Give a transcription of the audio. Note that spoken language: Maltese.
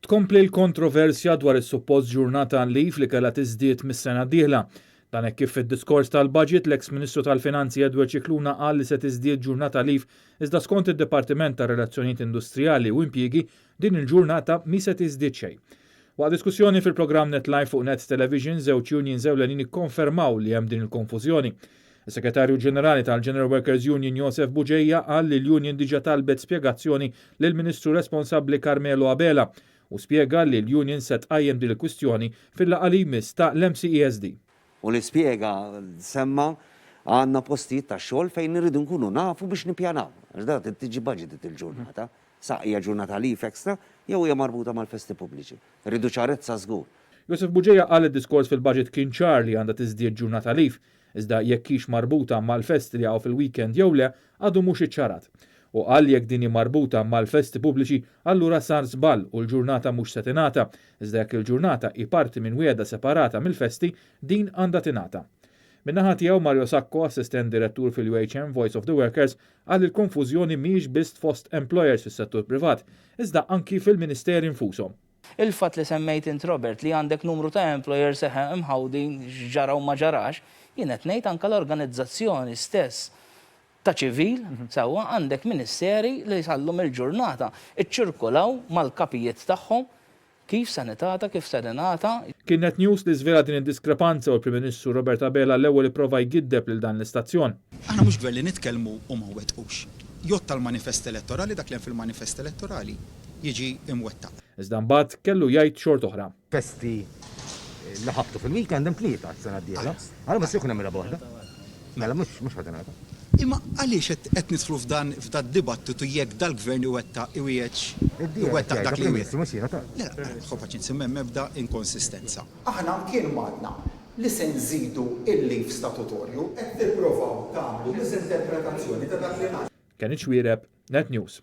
Tkompli l-kontroversja dwar is-suppost ġurnata leave li kellha tiżdied mis-sena d-dieħla. Dan hekk kif fid-diskors tal-budget l-eks Ministru tal-Finanzi Edward Scicluna qal li se tiżdied ġurnata leave iżda skont id-Dipartiment tar-Relazzjonijiet Industrijali u Impjiegi din il-ġurnata mhi se tiżdied xejn. Waqt diskussjoni fil-programm Net Live fuq Net Television żewġ unions ewlenin ikkonfermaw li hemm din il-konfużjoni. Is-Segretarju Ġenerali tal-General Workers Union Josef Bugeja qal li l-union diġà talbet spjegazzjoni lill-Ministru responsabbli Carmelo Abela u spjega li l-union se tqajjem din il-kwistjoni fil-laqgħa li jmiss ta' l-MCESD. U li spjega semma għandna postijiet ta' xogħol fejn irridu nkunu nafu biex nippjanaw. Għax da trid tiġi budgeted il-ġurnata. Sa hija ġurnata leave extra jew hija marbuta mal-festi pubbliċi. Irridu ċarezza żgur. Josef Bugeja qal li d-diskors fil-budget kien ċar li għandha tiżdied ġurnata leave, iżda jekk hix marbuta mal-festi li jaqgħu fil-weekend jew le għadu mhux iċċarat. Hu qal li jekk din hi marbuta mal-festi pubbliċi allura sar żball u l-ġurnata mhux se tingħata, iżda jekk il-ġurnata hi parti minn wiegħda separata mill-festi, din għandha tingħata. Min-naħa tiegħu Mario Sacco, Assistent Direttur fil-UHM Voice of the Workers, qal li l-konfużjoni mhijiex biss fost employers fis-settur privat, iżda anki fil-ministeri nfushom. Il-fatt li semmejt int Robert li għandek numru ta' employers eħe imħawdin x'ġara u ma ġarax, jien qed ngħid anke l-organizzazzjoni stess ta' ċivil, sewwa, għandek ministeri li sal-lum il-ġurnata ċċirkolaw mal-kapijiet tagħhom kif se nitgħata, kif se ningħata. Kien Net News li żvela din id-diskrepanza u l-Prim Ministru Robert Abela l-ewwel ipprova jgiddeb lil dan l-istazzjon. Aħna mhux gvern li nitkellmu u ma nwettqux. Jgħodd tal-manifest elettorali dak li hemm fil-manifest elettorali jiġi imwettaq. Iżda mbagħad kellu jgħid xort'oħra. Festi li ħabtu fil-weekend hemm tlieta s-sena d-dieħla. Allura mhux se jkun hemm raba' waħda. Mela mhux mhux ħa tingħata. Imma għaliex qed qed nidħlu f'dan f'dad-dibattitu jekk dal-Gvern iwettaq iwiegħedx iwettaq dak li wiegħed? Le, le, ħu paċenzja m'hemm ebda inkonsistenza. Aħna mkien m'għadna li se nżidu l-leave statutorju. Qed tipprovaw tagħmlu miżinterpretazzjoni ta' dak li ngħad. Kenny Xuereb, Net News.